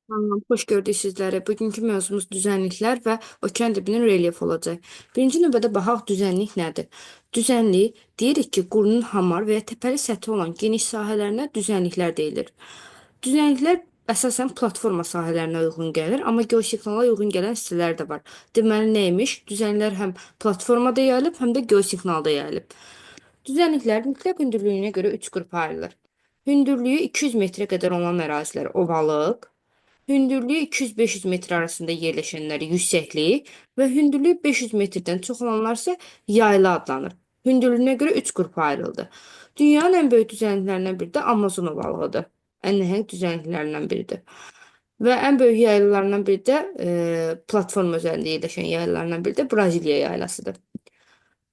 Tamam, xoş gördük sizləri. Bugünkü mövzumuz düzənliklər və okean dibinin relyefi olacaq. Birinci növbədə baxaq düzənlik nədir? Düzənlik deyirik ki, qurunun hamar və ya təpəli səthi olan geniş sahələrinə düzənliklər deyilir. Düzənliklər əsasən platforma sahələrinə uyğun gəlir, amma geosignala uyğun gələn hissələr də var. Deməli nə imiş? Düzənliklər həm platformada yayılıb, həm də geosignalda yayılıb. Düzənliklər mütləq hündürlüyünə görə 3 qrupa ayrılır. Hündürlüyü 200 metrə qədər olan ərazilər ovalıq, hündürlüyü 200-500 metr arasında yerləşənlər yüksəklik və hündürlüyü 500 metrdən çox olanlar isə yayla adlanır. Hündürlüyünə görə 3 qrupa ayrıldı. Dünyanın ən böyük düzənliklərindən biri də Amazon ovalığıdır. Ən nəhəng düzənliklərindən biridir. Və ən böyük yaylalarından biri də platforma üzərində yerləşən yaylalarından biri də Braziliya yaylasıdır.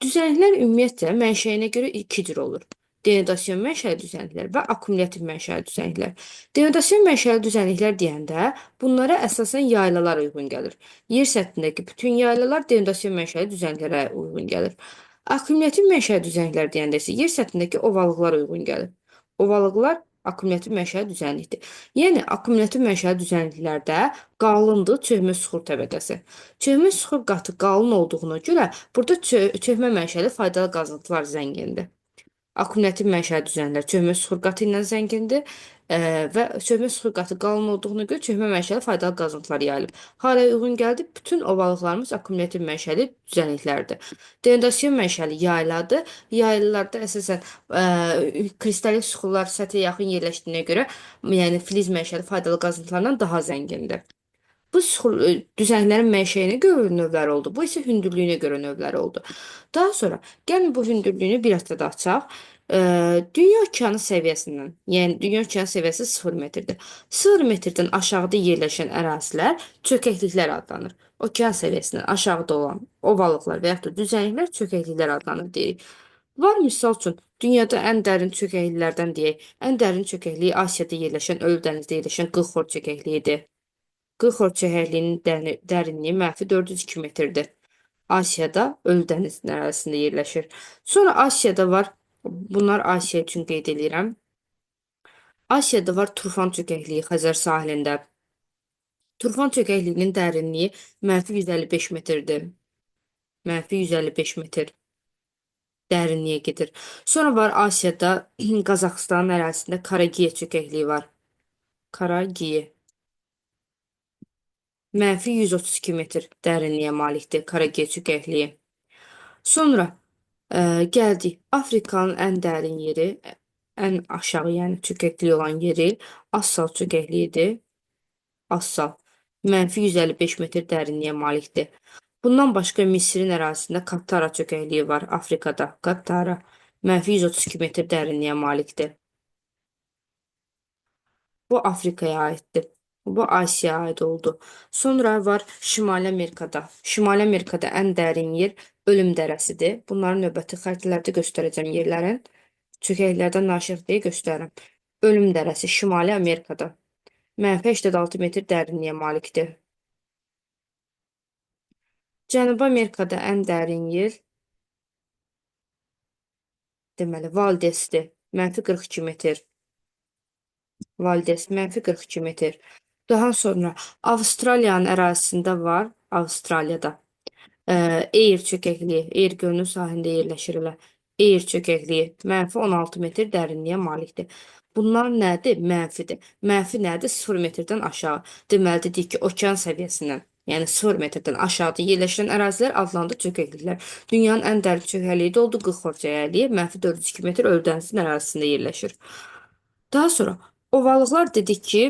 Düzənliklər ümumiyyətlə mənşəyinə görə iki cür olur. Denudasyon mənşəli düzənliklər və akkumulyativ mənşəli düzənliklər. Denudasyon mənşəli düzənliklər deyəndə bunlara əsasən yaylalar uyğun gəlir. Yer səthindəki bütün yaylalar denudasyon mənşəli düzənliklərə uyğun gəlir. Akkumulyativ mənşəli düzənliklər deyəndə isə yer səthindəki ovalıqlar uyğun gəlir. Ovalıqlar akkumulyativ mənşəli düzənlikdir. Yəni akkumulyativ mənşəli düzənliklərdə qalındır çökmə süxur təbəqəsi. Çökmə süxur qatı qalın olduğuna görə burada çökmə mənşəli faydalı qazıntılar zəngindir. Akkumulyativ mənşəli düzənliklər çökmə süxur qatı ilə zəngindir və çökmə süxur qatı qalın olduğuna görə çökmə mənşəli faydalı qazıntılar yayılıb. Haraya uyğun gəldi? Bütün ovalıqlarımız akkumulyativ mənşəli düzənliklərdir. Denudasyon mənşəli yayladır. Yaylalarda əsasən kristalik süxurlar səthə yaxın yerləşdiyinə görə, yəni filiz mənşəli faydalı qazıntılardan daha zəngindir. Bu süxur düzənliklərin mənşəyinə görə növləri oldu. Bu isə hündürlüyünə görə növləri oldu. Daha sonra gəlin bu hündürlüyünü biraz da açaq. Dünya okeanı səviyyəsindən, yəni dünya okeanı səviyyəsi 0 metrdir. 0 metrdən aşağıda yerləşən ərazilər çökəkliklər adlanır. Okean səviyyəsindən aşağıda olan ovalıqlar və yaxud da düzənliklər çökəkliklər adlanır deyirik. Var misal üçün dünyada ən dərin çökəkliklərdən deyək. Ən dərin çökəklik Asiyada yerləşən, Ölü dənizdə yerləşən Qırxor çökəkliyidir. Qırxor çökəkliyinin dərinliyi mənfi 402 metrdir. Asiyada Ölü dənizin ərazisində yerləşir. Sonra Asiyada var, bunlar Asiya üçün qeyd edirəm. Asiyada var Turfan çökəkliyi Xəzər sahilində. Turfan çökəkliyinin dərinliyi mənfi 155 metrdir. Mənfi 155 metr dərinliyə gedir. Sonra var Asiyada Qazaxıstanın ərazisində Karagiye çökəkliyi var. Karagiye. Mənfi 132 metr dərinliyə malikdir Karagiye çökəkliyi. Sonra gəldik Afrikanın ən dərin yeri, ən aşağı, yəni çökəklik olan yeri Assal çökəkliyidir. Assal mənfi 155 metr dərinliyə malikdir. Bundan başqa Misirin ərazisində Kattara çökəkliyi var Afrikada. Kattara mənfi 132 metr dərinliyə malikdir. Bu Afrikaya aiddir. Bu Asiyaya aid oldu. Sonra var Şimali Amerikada. Şimali Amerikada ən dərin yer Ölüm Dərəsidir. Bunları növbəti xəritələrdə göstərəcəm yerlərin. Çökəkliklərdən naşirdir deyə göstərirəm. Ölüm Dərəsi Şimali Amerikada. Mənfi 86 metr dərinliyə malikdir. Cənubi Amerikada ən dərin yer deməli Valdesdir. Mənfi 42 metr. Valdes mənfi 42 metr. Daha sonra Avstraliyanın ərazisində var. Avstraliyada. Eyr çökəkliyi, Eyr gölünün sahilində yerləşir elə. Eyr çökəkliyi mənfi 16 metr dərinliyə malikdir. Bunlar nədir? Mənfidir. Mənfi nədir? 0 metrdən aşağı. Deməli dedik ki, okean səviyyəsindən, yəni 0 metrdən aşağıda yerləşən ərazilər adlandı çökəkliklər. Dünyanın ən dərin çökəkliyi də oldu Qırxor çökəkliyi, mənfi 402 metr Ölü dənizin ərazisində yerləşir. Daha sonra ovalıqlar dedik ki,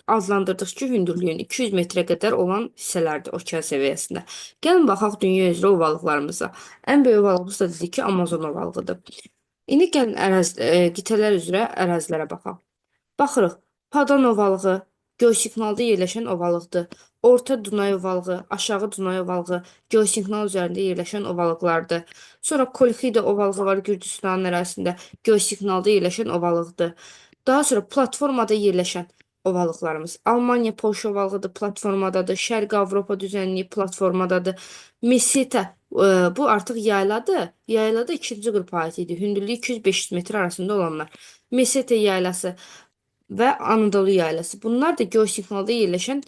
adlandırdıq ki, hündürlüyün 200 metrə qədər olan hissələrdir okean səviyyəsində. Gəlin baxaq dünya üzrə ovalıqlarımıza. Ən böyük ovalığımız da dedik ki, Amazon ovalığıdır. İndi gəlin qitələr üzrə ərazilərə baxaq. Baxırıq. Padan ovalığı geosignalda yerləşən ovalıqdır. Orta Dunay ovalığı, Aşağı Dunay ovalığı geosignal üzərində yerləşən ovalıqlardır. Sonra Kolxida ovalığı var Gürcüstanın ərazisində, geosignalda yerləşən ovalıqdır. Daha sonra platformada yerləşən ovalıqlarımız. Almaniya Polşa ovalığıdır, platformadadır. Şərqi Avropa düzənliyi platformadadır. Meseta bu artıq yayladır. Yaylada ikinci qrupa aid idi. Hündürlüyü 200-500 metr arasında olanlar. Meseta yaylası Və Anadolu yaylası. Bunlar da geosinklinalda yerləşən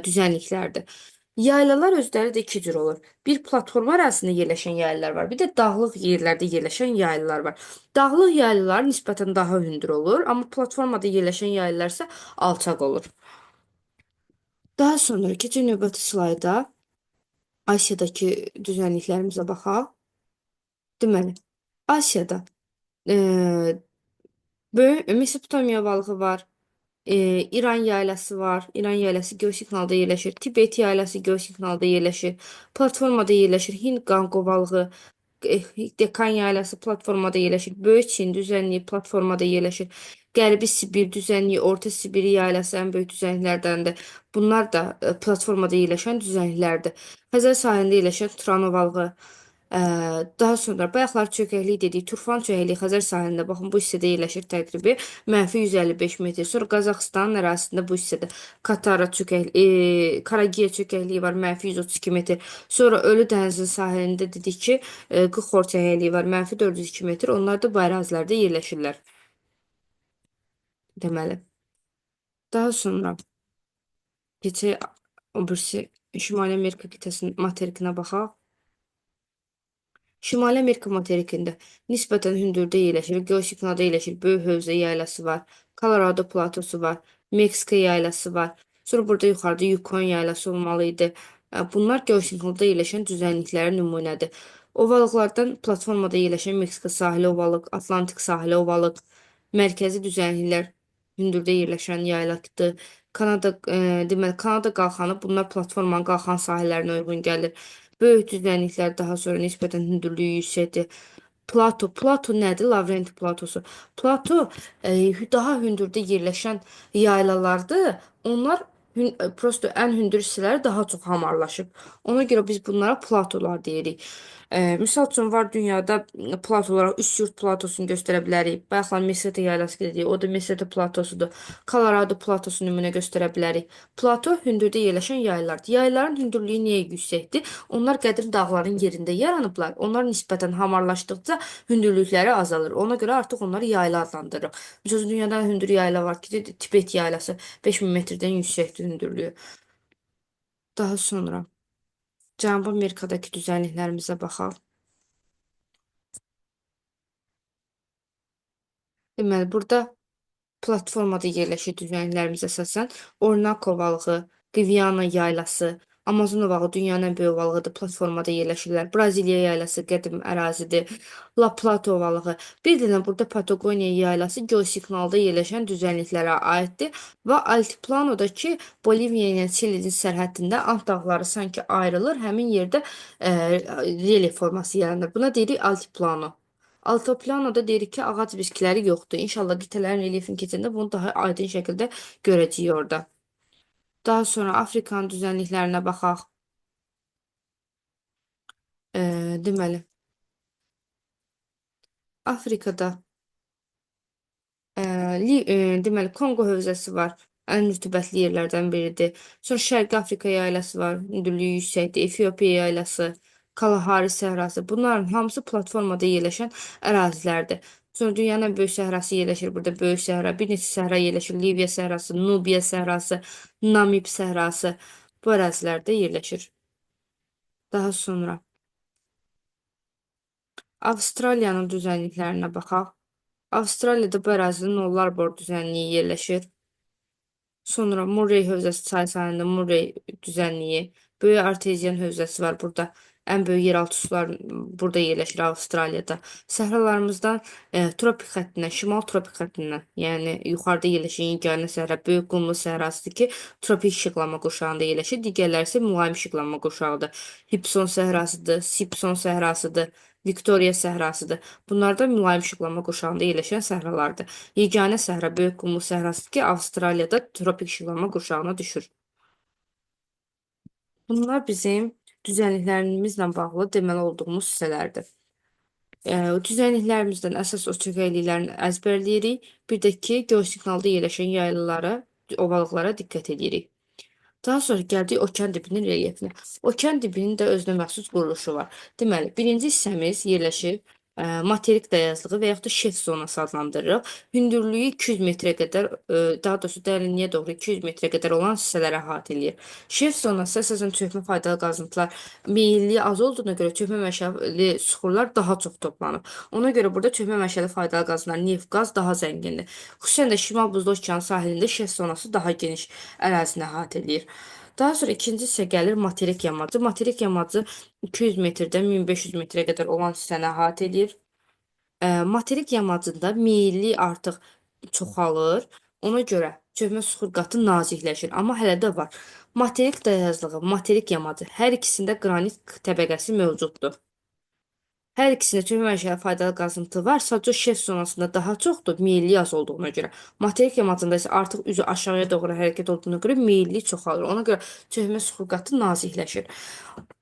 düzənliklərdir. Yaylalar özləri də iki cür olur. Bir platforma ərazisində yerləşən yaylalar var, bir də dağlıq yerlərdə yerləşən yaylalar var. Dağlıq yaylalar nisbətən daha hündür olur, amma platformada yerləşən yaylalar isə alçaq olur. Daha sonra keçək növbəti slayda Asiyadakı düzənliklərimizə baxaq. Deməli, Asiyada e, böyük Mesopotamiya ovalığı var. İran yaylası var. İran yaylası geosinklinalda yerləşir. Tibet yaylası geosinklinalda yerləşir. Platformada yerləşir. Hind Qanq ovalığı, Dekan yaylası platformada yerləşir. Böyük Çin düzənliyi platformada yerləşir. Qərbi Sibir düzənliyi, Orta Sibir yaylası ən böyük düzənliklərdəndir. Bunlar da platformada yerləşən düzənliklərdir. Xəzər sahilində yerləşən Turan ovalığı. Daha sonra bayaqlar çökəklik dedik. Turfan çökəkliyi Xəzər sahilində baxın bu hissədə yerləşir təqribi mənfi 155 metr. Sonra Qazaxıstanın ərazisində bu hissədə Katara çökəkliyi, Karagiya çökəkliyi var mənfi 132 metr. Sonra Ölü dənizin sahilində dedik ki, Qıxor çökəkliyi var mənfi 402 metr. Onlar da bu ərazilərdə yerləşirlər. Deməli. Daha sonra keçək o birisi Şimali Amerika qitəsinin materikinə baxaq. Şimali Amerika materikində nisbətən hündürdə yerləşir, geosinklinalda yerləşir. Böyük hövzə yaylası var, Colorado platosu var, Meksika yaylası var. Sonra burada yuxarıda Yukon yaylası olmalı idi. Bunlar geosinklinalda yerləşən düzənliklərin nümunədir. Ovalıqlardan platformada yerləşən Meksika sahili ovalıq, Atlantik sahili ovalıq, mərkəzi düzənliklər hündürdə yerləşən yaylaqdır. Kanada, deməli Kanada qalxanı bunlar platformanın qalxan sahillərinə uyğun gəlir. Böyük düzənliklər daha sonra nisbətən hündürlüyü yüksəkdir. Plato, Plato nədir? Lavrenti platosu. Plato daha hündürdə yerləşən yaylalardır. Onlar prosto ən hündür hissələri daha çox hamarlaşıb. Ona görə biz bunlara platolar deyirik. Misal üçün var dünyada plato olaraq Üstyurt platosunu göstərə bilərik. Bayaqlar Meseta yaylası dedik, o da Meseta platosudur. Colorado platosu nümunə göstərə bilərik. Plato hündürdə yerləşən yaylalardır. Yaylaların hündürlüyü niyə yüksəkdir? Onlar qədim dağların yerində yaranıblar. Onlar nisbətən hamarlaşdıqca hündürlükləri azalır. Ona görə artıq onları yayla adlandırırıq. Misal üçün dünyada ən hündür yayla var ki, Tibet yaylası 5000 metrdən yüksəkdir hündürlüyü. Daha sonra Cənubi Amerikadakı düzənliklərimizə baxaq. Deməli, burada platformada yerləşir düzənliklərimiz əsasən Orinoco ovalığı, Gviana yaylası, Amazon ovalığı dünyanın ən böyük ovalığıdır, platformada yerləşirlər. Braziliya yaylası qədim ərazidir. La Plata ovalığı. Bir dənə burada Patagoniya yaylası geosinklinalda yerləşən düzənliklərə aiddir və Altiplanodakı Boliviya ilə Çilinin sərhəddində Ant dağları sanki ayrılır. Həmin yerdə relyef forması yaranır. Buna deyirik Altiplano. Altiplanoda deyirik ki, ağac bitkiləri yoxdur. İnşallah qitələrin relyefini keçəndə bunu daha aydın şəkildə görəcəyik orada. Daha sonra Afrikanın düzənliklərinə baxaq. Deməli, Afrikada deməli Konqo hövzəsi var. Ən rütubətli yerlərdən biridir. Sonra Şərqi Afrika yaylası var. Hündürlüyü yüksəkdir. Efiopiya yaylası, Kalahari səhrası. Bunların hamısı platformada yerləşən ərazilərdir. Sonra dünyanın ən böyük səhrası yerləşir burada. Böyük səhra, bir neçə səhra yerləşir. Liviya səhrası, Nubiya səhrası, Namib səhrası bu ərazilərdə yerləşir. Daha sonra Avstraliyanın düzənliklərinə baxaq. Avstraliyada bu ərazidə Nullarbor düzənliyi yerləşir. Sonra Murray hövzəsi çay sahilində Murray düzənliyi, Böyük Arteziyan hövzəsi var burada. Ən böyük yeraltı sular burada yerləşir Avstraliyada. Səhralarımızdan tropik xəttindən, şimal tropik xəttindən, yəni yuxarıda yerləşən yeganə səhra Böyük Qumlu səhrasıdır ki, tropik işıqlanma qurşağında yerləşir. Digərləri isə mülayim işıqlanma qurşağıdır. Hipson səhrasıdır, Simpson səhrasıdır, Viktoriya səhrasıdır. Bunlar da mülayim işıqlanma qurşağında yerləşən səhralardır. Yeganə səhra Böyük Qumlu səhrasıdır ki, Avstraliyada tropik işıqlanma qurşağına düşür. Bunlar bizim düzənliklərimizlə bağlı deməli olduğumuz hissələrdir. O düzənliklərimizdən əsas o çökəkliklərini əzbərləyirik. Bir də ki, geosinklinalda yerləşən yaylalara, ovalıqlara diqqət edirik. Daha sonra gəldik okean dibinin relyefinə. Okean dibinin də özünə məxsus quruluşu var. Deməli, birinci hissəmiz yerləşir Materik dayazlığı və yaxud da şef zonası adlandırırıq. Hündürlüyü 200 metrə qədər, daha doğrusu dərinliyə doğru 200 metrə qədər olan hissələri əhatə eləyir. Şef zonası əsasən çökmə faydalı qazıntılar meyilliyi az olduğuna görə çökmə mənşəli suxurlar daha çox toplanıb. Ona görə burada çökmə mənşəli faydalı qazıntılar, neft, qaz daha zəngindir. Xüsusən də Şimal Buzlu Okeanı sahilində şef zonası daha geniş ərazini əhatə eləyir. Daha sonra ikinci hissə gəlir materik yamacı. Materik yamacı 200 metrdən 1500 metrə qədər olan hissəni əhatə eləyir. Materik yamacında meyillik artıq çoxalır. Ona görə çökmə suxur qatı nazikləşir, amma hələ də var. Materik dayazlığı, materik yamacı hər ikisində qranit təbəqəsi mövcuddur. Hər ikisində çökmə mənşəli faydalı qazıntı var. Sadəcə şef zonasında daha çoxdur, meyilli az olduğuna görə. Materik yamacında isə artıq üzü aşağıya doğru hərəkət olduğuna görə meyillik çoxalır. Ona görə çökmə suxur qatı nazikləşir.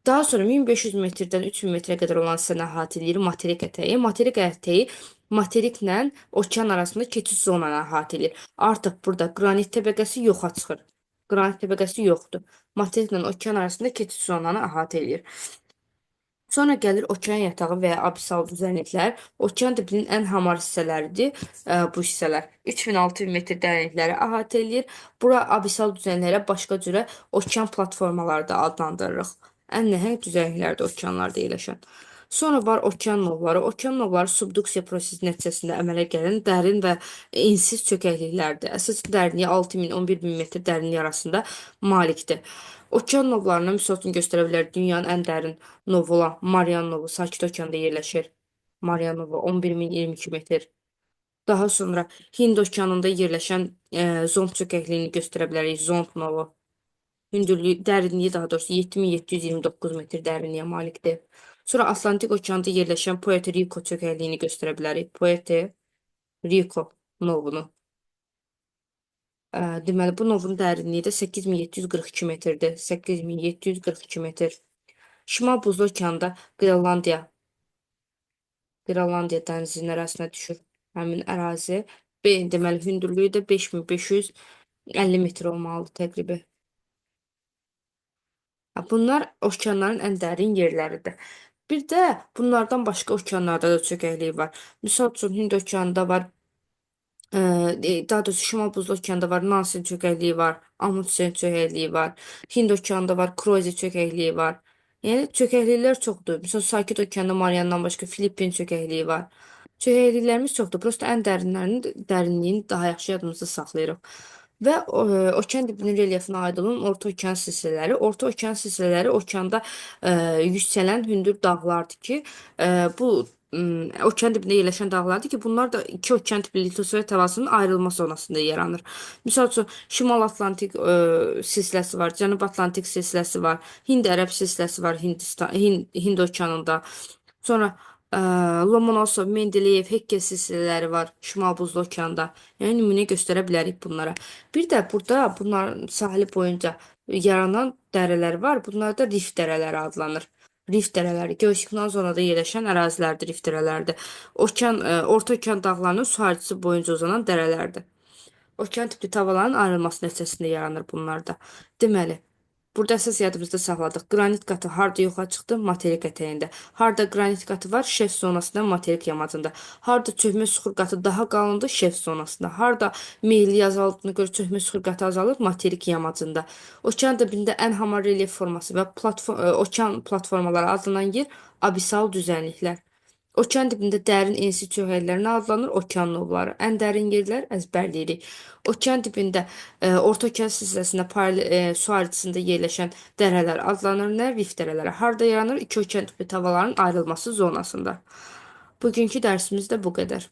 Daha sonra 1500 metrdən 3000 metrə qədər olan hissəni əhatə eləyir materik ətəyi. Materik ətəyi materiklə okean arasında keçid zonanı əhatə eləyir. Artıq burada qranit təbəqəsi yoxa çıxır. Qranit təbəqəsi yoxdur. Materiklə okean arasında keçid zonanı əhatə eləyir. Sonra gəlir okean yatağı və ya abisal düzənliklər. Okean dibinin ən hamar hissələridir bu hissələr. 3000-6000 metr dərinlikləri əhatə eləyir. Bura abisal düzənliklərə başqa cürə okean platformaları da adlandırırıq. Ən nəhəng düzənliklərdir okeanlarda yerləşən. Sonra var okean novları. Okean novları subduksiya prosesi nəticəsində əmələ gələn dərin və ensiz çökəkliklərdir. Əsas dərinliyi 6000-11000 metr dərinlik arasında malikdir. Okean novlarına misal üçün göstərə bilər dünyanın ən dərin novu olan Marian novu Sakit Okeanda yerləşir. Marian novu 11022 metr. Daha sonra Hind Okeanında yerləşən Zond çökəkliyini göstərə bilərik. Zond novu. Hündürlüyü, dərinliyi daha doğrusu 7729 metr dərinliyə malikdir. Sonra Atlantik Okeanda yerləşən Puerto Rico çökəkliyini göstərə bilərik. Puerto Rico novunu. Deməli, bu novun dərinliyi də 8742 metrdir. 8742 metr. Şimal Buzlu Okeanda Qrenlandiya, Qrenlandiya dənizinin ərazisinə düşür həmin ərazi. Deməli, hündürlüyü də 5550 metr olmalıdır təqribi. Bunlar okeanların ən dərin yerləridir. Bir də bunlardan başqa okeanlarda da çökəklik var. Misal üçün Hind okeanında var, daha doğrusu Şimal Buzlu Okeanda var, Nansen çökəkliyi var, Amundsen çökəkliyi var, Hind okeanında var, Kroaziya çökəkliyi var. Yəni çökəkliklər çoxdur. Misal Sakit Okeanda Mariandan başqa Filippin çökəkliyi var. Çökəkliklərimiz çoxdur. Prosta ən dərinlərinin dərinliyini daha yaxşı yadımızda saxlayırıq. Və okean dibinin relyefinə aid olan Orta Okean silsilələri. Orta Okean silsilələri okeanda yüksələn hündür dağlardır ki, bu okean dibində yerləşən dağlardır ki, bunlar da iki okean tipli litosfer tavasının ayrılma zonasında yaranır. Misal üçün Şimal Atlantik silsiləsi var, Cənub Atlantik silsiləsi var, Hind-Ərəb silsiləsi var Hindistan, Hind okeanında. Sonra Lomonosov, Mendeleyev, Hekkel silsilələri var Şimal Buzlu Okeanda. Yəni nümunə göstərə bilərik bunlara. Bir də burada bunların sahili boyunca yaranan dərələr var. Bunlar da rift dərələri adlanır. Rift dərələri geosiklinal zonada yerləşən ərazilərdir, rift dərələrdir. Orta okean dağlarının su hərcisi boyunca uzanan dərələrdir. Okean tipli tavalların ayrılması nəticəsində yaranır bunlar da. Deməli, burada əsas yadımızda saxladıq. Qranit qatı harda yoxa çıxdı? Materik ətəyində. Harda qranit qatı var? Şef zonasında, materik yamacında. Harda çökmə suxur qatı daha qalındır? Şef zonasında. Harda meyilli azaldığına görə çökmə suxur qatı azalır? Materik yamacında. Okean dibində ən hamar relyef forması və okean platformaları adlanan yer abisal düzənliklər. Okean dibində dərin ensiz çökəkliklər nə adlanır? Okean novları. Ən dərin yerlər əzbərləyirik. Okean dibində Orta Okean silsiləsində su haricisində yerləşən dərələr adlanır nə? Rift dərələri. Harda yaranır? İki okean tipi tavalların ayrılması zonasında. Bugünkü dərsimiz də bu qədər.